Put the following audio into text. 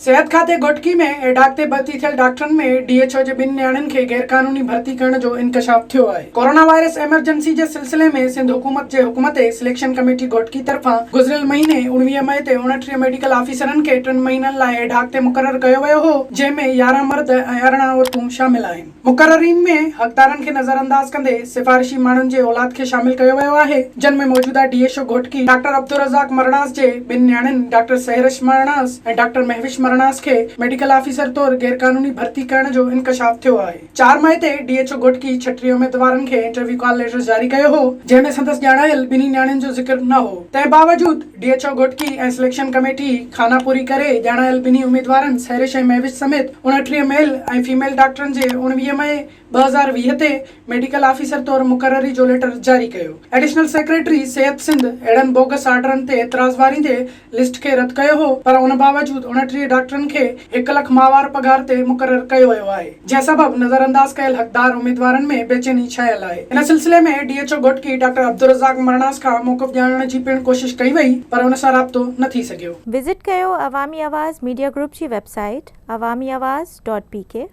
صحت کاتي گهوٽڪي ۾ ايڊهاڪ تي ڀرتي ٿيل ڊاڪٽرن ۾ ڊي ايڇ او جي ٻن نياڻين کي غيرقانوني ڀرتي ڪرڻ جو انڪشاف ٿيو آهي. ڪورونا وائرس ايمرجنسي جي سلسلي ۾ سنڌ حڪومت جي حڪم تي سليڪشن ڪميٽي گهوٽڪي طرفان گذريل مهيني 19 مئي تي 29 ميڊيڪل آفيسرن کي ٽن مهينن لاء ايڊهاڪ تي مقرر ڪيو ويو هو، جنهن ۾ 11 مرد ۽ 18 عورتون شامل آهن. مقررين ۾ حقدارن کي نظرانداز ڪندي سفارشي ماڻهن جي اولاد کي شامل ڪيو ويو آهي، جن ۾ موجوده D H O Ghotki doctor Abdul Razzaq Marnas جي ٻن نياڻين ڊاڪٽر سحرش مرڻاس ۽ ڊاڪٽر مهوش مرڻاس کي ميڊيڪل آفيسر طور غيرقانوني ڀرتي ڪرڻ جو انڪشاف ٿيو آهي. 4 مئي تي ڊي ايڇ او گهوٽڪي 36 اميدوارن کي انٽرويو ڪال ليٽر جاري ڪيو هو، جنهن ۾ سندس ڄاڻايل ٻنهي نياڻين جو ذڪر نه هو، تنهن باوجود D H O Ghotki ۽ selection committee خانه پوري ڪري ڄاڻايل ٻنهي اميدوارن سحرش ۽ مهوش سميت 29 ميل ۽ فيميل ڊاڪٽرن جي 19 مئي 2020 تي ميڊيڪل آفيسر طور مقرري جو ليٽر جاري ڪيو. ايڊيشنل سيڪريٽري صحت سنڌ اهڙن بوگس آرڊرن تي اعتراض واريندي لسٽ کي رد ڪيو هو پر ان باوجود 29 ڊاڪٽرن کي هڪ لک ماهوار پگهار تي مقرر ڪيو ويو آهي جنهن سبب نظرانداز ڪيل حقدار اميدوارن ۾ بيچيني ڇانيل آهي. ان سلسلي ۾ D H O Ghotki doctor Abdul Razzaq Marnas کان موقف ڄاڻڻ جي پڻ ڪوشش ڪئي وئي پر ان سان رابطو نه ٿي سگهيو. وزٽ ڪيو عوامي آواز ميڊيا گروپ جي website Awami Awaz dot P K.